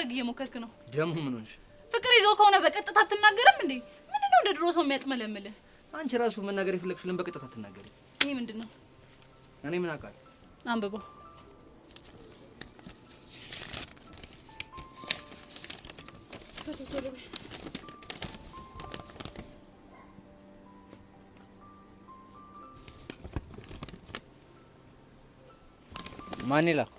ለማድረግ እየሞከርክ ነው? ደግሞ ምን ሆንሽ? ፍቅር ይዞ ከሆነ በቀጥታ አትናገርም እንዴ? ምንድነው እንደ ድሮ ሰው የሚያጥመለምልህ? አንቺ ራሱ መናገር የፈለግሽው ለምን በቀጥታ አትናገሪ? ይሄ ምንድነው? እኔ ምን አውቃለሁ? አንብበው። ማን ይላል?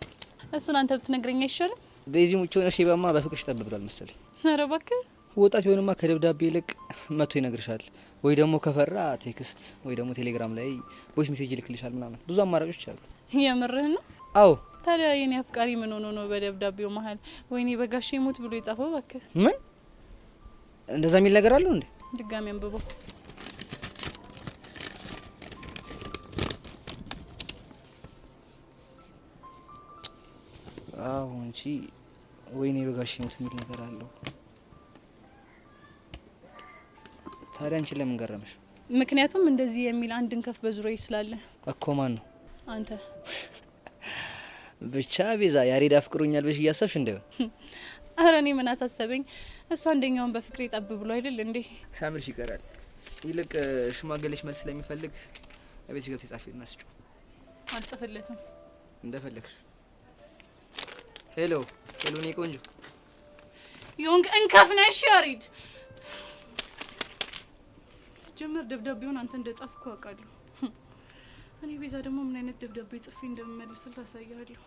እሱን አንተ ብትነግረኝ አይሻልም? በዚህ ሙቾ ነው ሼባማ በፍቅርሽ ጠብ ብሏል መሰለኝ። ኧረ እባክህ ወጣት ቢሆንማ ከደብዳቤ ይልቅ መቶ ይነግርሻል፣ ወይ ደግሞ ከፈራ text ወይ ደግሞ ቴሌግራም ላይ voice message ይልክልሻል ምናምን ብዙ አማራጮች አሉ። የምርህን ነው? አዎ። ታዲያ የኔ አፍቃሪ ምን ሆኖ ነው በደብዳቤው መሀል ወይኔ በጋሼ ሞት ብሎ የጻፈው? እባክህ ምን እንደዛ የሚል ነገር አለው እንዴ? ድጋሚ አንብበው። አዎ እንጂ ወይኔ በጋሼ ሞት የሚል ነገር አለው። ታዲያ አንቺን ለምን ገረመሽ? ምክንያቱም እንደዚህ የሚል አንድ እንከፍ በዙሪያዬ ስላለ እኮ። ማን ነው? አንተ። ብቻ ቤዛ ያሬድ አፍቅሮኛል ብለሽ እያሰብሽ እንዳይሆን። ኧረ እኔ ምን አሳሰበኝ? እሱ አንደኛውን በፍቅሬ ጠብ ብሎ አይደል እንዴ? ሳምርሽ ይቀራል። ይልቅ ሽማግሌሽ መልስ ስለሚፈልግ እቤትሽ ገብተሽ ጻፊልና ስጪው። አልጽፍለትም። እንደፈለግሽ። Hello hello፣ እኔ ቆንጆ የሆንክ እንከፍ ነሽ ያሬድ። ሲጀመር ደብዳቤውን አንተ እንደጻፍኩ አውቃለሁ። እኔ ቤዛ ደግሞ ምን አይነት ደብዳቤ ጽፌ እንደምመልስልህ አሳይሃለሁ።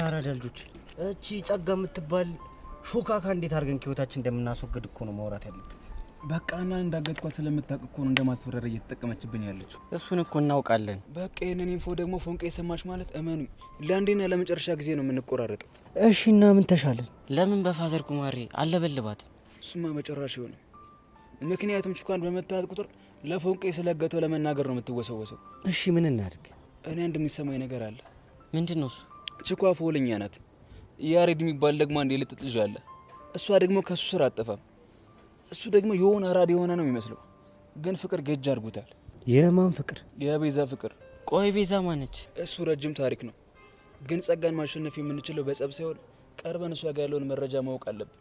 አራዳ ልጆች፣ እቺ ጸጋ የምትባል ሾካካ እንዴት አድርገን ከህይወታችን እንደምናስወግድ እኮ ነው ማውራት ያለብን። በቃ እና እንዳገጥኳት ስለምታውቅ እኮ ነው እንደማስፈራሪያ እየተጠቀመችብኝ ያለችው። እሱን እኮ እናውቃለን። በቃ ይሄንን info ደግሞ ፎንቄ የሰማች ማለት እመኑኝ ለአንዴና ለመጨረሻ ጊዜ ነው የምንቆራረጠው። እሺ እና ምን ተሻለን? ለምን በ father ጉማሬ አለበልባት? እሱማ መጨረሻ ይሆንም። ምክንያቱም ችኳን በመታት ቁጥር ለፎንቄ ስለገተው ለመናገር ነው የምትወሰወሰው። እሺ ምን እናድርግ? እኔ አንድ የሚሰማኝ ነገር አለ። ምንድነው እሱ? ችኳ ፎለኛ ናት። ያሬድ የሚባል ደግሞ አንድ የልጥጥ ልጅ አለ። እሷ ደግሞ ከሱ ስር አጠፋም። እሱ ደግሞ የሆነ አራድ የሆነ ነው የሚመስለው፣ ግን ፍቅር ገጅ አድርጎታል። የማን ፍቅር? የቤዛ ፍቅር። ቆይ ቤዛ ማነች? እሱ ረጅም ታሪክ ነው፣ ግን ጸጋን ማሸነፍ የምንችለው በጸብ ሳይሆን ቀርበን እሷ ጋር ያለውን መረጃ ማወቅ አለብን።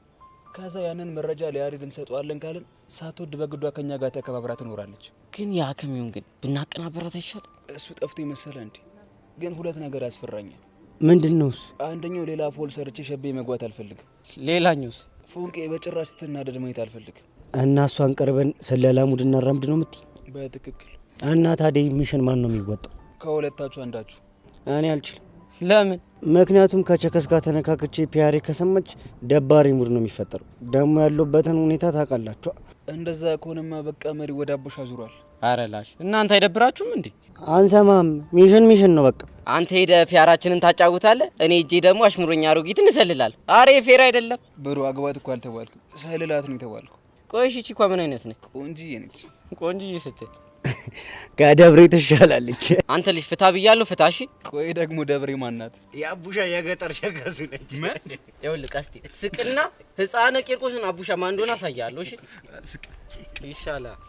ከዛ ያንን መረጃ ለያሬድ እንሰጠዋለን ካልን ሳትወድ በግዷ ከኛ ጋር ተከባብራ ትኖራለች። ግን ያ ከሚሆን ግን ብናቀናበራት አይሻልም? እሱ ጠፍቶ ይመሰለ እንዴ? ግን ሁለት ነገር ያስፈራኛል። ምንድነው እሱ? አንደኛው ሌላ ፎል ሰርቼ ሸቤ መግባት አልፈልግም። ሌላኛውስ? ፎንቄ በጭራሽ ስትናደድ ማየት አልፈልግም። እና እሷን ቀርበን ስለላ mood እናራምድ ነው የምትይ? በትክክል። እና ታዲያ mission ማን ነው የሚወጣው? ከሁለታችሁ አንዳችሁ። እኔ አልችልም። ለምን? ምክንያቱም ከ chicks ጋር ተነካክቼ ፒያሬ ከሰማች ደባሪ mood ነው የሚፈጠረው። ደግሞ ያለበትን ሁኔታ ታውቃላችሁ። እንደዛ ከሆነማ በቃ መሪ ወደ አቦሽ አዙሯል። አረላሽ እናንተ አይደብራችሁም እንዴ? አንሰማም። mission mission ነው በቃ። አንተ ሄደህ ፒያራችንን ታጫውታለህ፣ እኔ እጄ ደግሞ አሽሙረኛ አሮጊትን እሰልላለሁ። አሬ fair አይደለም bro። አግባት እኮ አልተባልኩም፣ ሰልላት ነው የተባልኩ። ቆይ እሺ ቺኳ ምን አይነት ነች? ቆንጂዬ ነች። ቆንጂዬ ስትል ከደብሬ ትሻላለች። አንተ ልጅ ፍታ ብያለሁ፣ ፍታ። እሺ ቆይ ደግሞ ደብሬ ማናት? የአቡሻ የገጠር ሸከሱ ነች። ይኸውልህ ቀስቴ ስቅና ህፃነ ቂርቆስን አቡሻ ማን እንደሆነ አሳያለሁ። እሺ ይሻላል።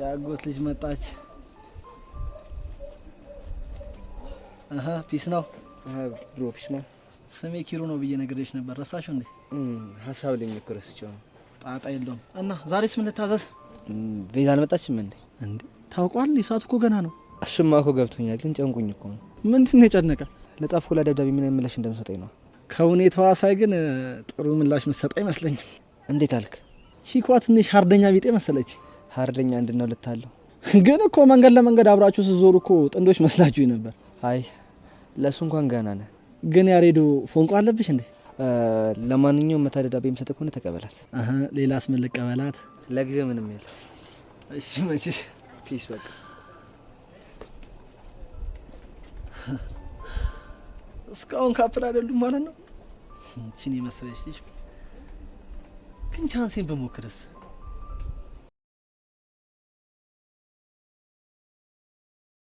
የአጎት ልጅ መጣች። አሃ peace ነው bro፣ peace ነው። ስሜ ኪሩ ነው ብዬ ነግሬሽ ነበር፣ ረሳሽው እንዴ? ሀሳብ ላይ እኮ ረስቼው ነው። ጣጣ የለውም። እና ዛሬስ ምን ልታዘዝ? ቤዛ አልመጣችም እንዴ? እንዴ ታውቋል? ሰዓቱ እኮ ገና ነው። እሱማ እኮ ገብቶኛል፣ ግን ጨንቁኝ እኮ ነው። ምንድን ነው የጨነቀ? ለጻፍኩላት ደብዳቤ ምን ምላሽ እንደምሰጠኝ ነው። ከሁኔታዋ ሳይ ግን ጥሩ ምላሽ ምትሰጥ አይመስለኝም። እንዴት አልክ? ቺኳ ትንሽ ሀርደኛ ቢጤ መሰለች። ሀርደኛ አንድና ሁለት አለው። ግን እኮ መንገድ ለመንገድ አብራችሁ ስትዞሩ እኮ ጥንዶች መስላችሁኝ ነበር። አይ ለሱ እንኳን ገና ነህ። ግን ያሬዱ ፎንቆ አለብሽ እንዴ? ለማንኛውም መታ ደብዳቤ የምሰጥህ ከሆነ ተቀበላት። አሃ ሌላስ ምን ልቀበላት? ለጊዜው ምንም የለም። እሺ መቼሽ Peace በቃ። እስካሁን couple አይደሉም ማለት ነው። እቺን የመሰለች ልጅ ግን chance ኤን ብሞክርስ?